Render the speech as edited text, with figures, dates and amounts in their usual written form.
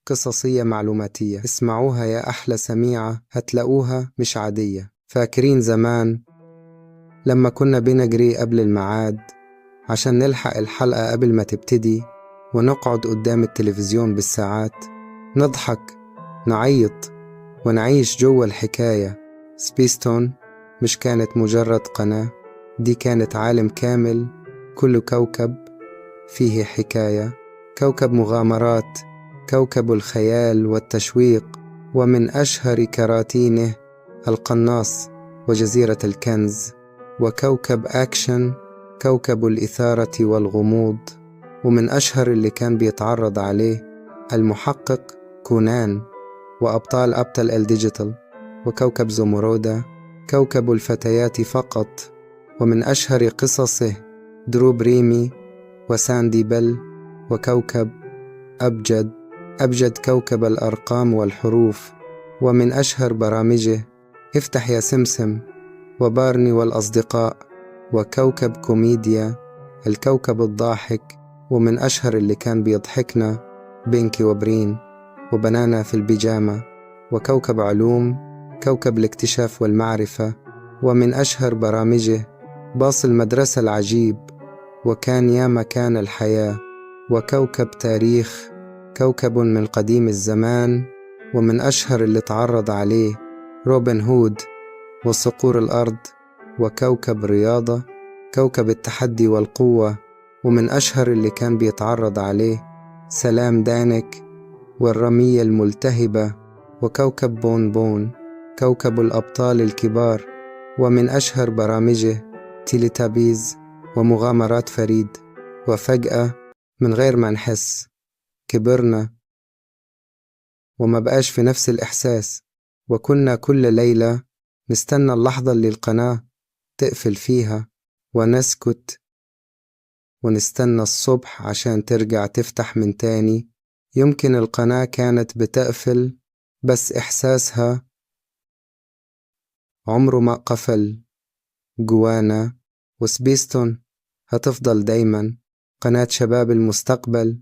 قصصية معلوماتية. اسمعوها يا أحلى سميعة، هتلاقوها مش عادية. فاكرين زمان لما كنا بنجري قبل الميعاد عشان نلحق الحلقة قبل ما تبتدي، ونقعد قدام التلفزيون بالساعات، نضحك، نعيط، ونعيش جوه الحكاية. سبيستون مش كانت مجرد قناة، دي كانت عالم كامل، كل كوكب فيه حكاية. كوكب مغامرات، كوكب الخيال والتشويق، ومن أشهر كراتينه القناص وجزيرة الكنز. وكوكب أكشن، كوكب الإثارة والغموض، ومن أشهر اللي كان بيتعرض عليه المحقق كونان وأبطال أبطال ال digital. وكوكب زمردة، كوكب الفتيات فقط، ومن أشهر قصصه دروب ريمي وساندي بل. وكوكب أبجد، أبجد كوكب الأرقام والحروف، ومن أشهر برامجه افتح يا سمسم وبارني والأصدقاء. وكوكب كوميديا، الكوكب الضاحك، ومن أشهر اللي كان بيضحكنا بينكي وبرين وبنانا في البيجامة. وكوكب علوم، كوكب الاكتشاف والمعرفة، ومن أشهر برامجه باص المدرسة العجيب وكان يا مكان الحياة. وكوكب تاريخ، كوكب من قديم الزمان، ومن أشهر اللي تعرض عليه روبن هود وصقور الأرض. وكوكب رياضة، كوكب التحدي والقوة، ومن أشهر اللي كان بيتعرض عليه سلام دانك والرمية الملتهبة. وكوكب بون بون، كوكب الأبطال الكبار، ومن أشهر برامجه تيليتابيز ومغامرات فريد. وفجأة من غير ما نحس كبرنا وما بقاش في نفس الإحساس، وكنا كل ليلة نستنى اللحظة اللي القناة تقفل فيها ونسكت ونستنى الصبح عشان ترجع تفتح من تاني. يمكن القناة كانت بتقفل، بس إحساسها عمره ما قفل جوانا. وسبيستون هتفضل دايما قناة شباب المستقبل.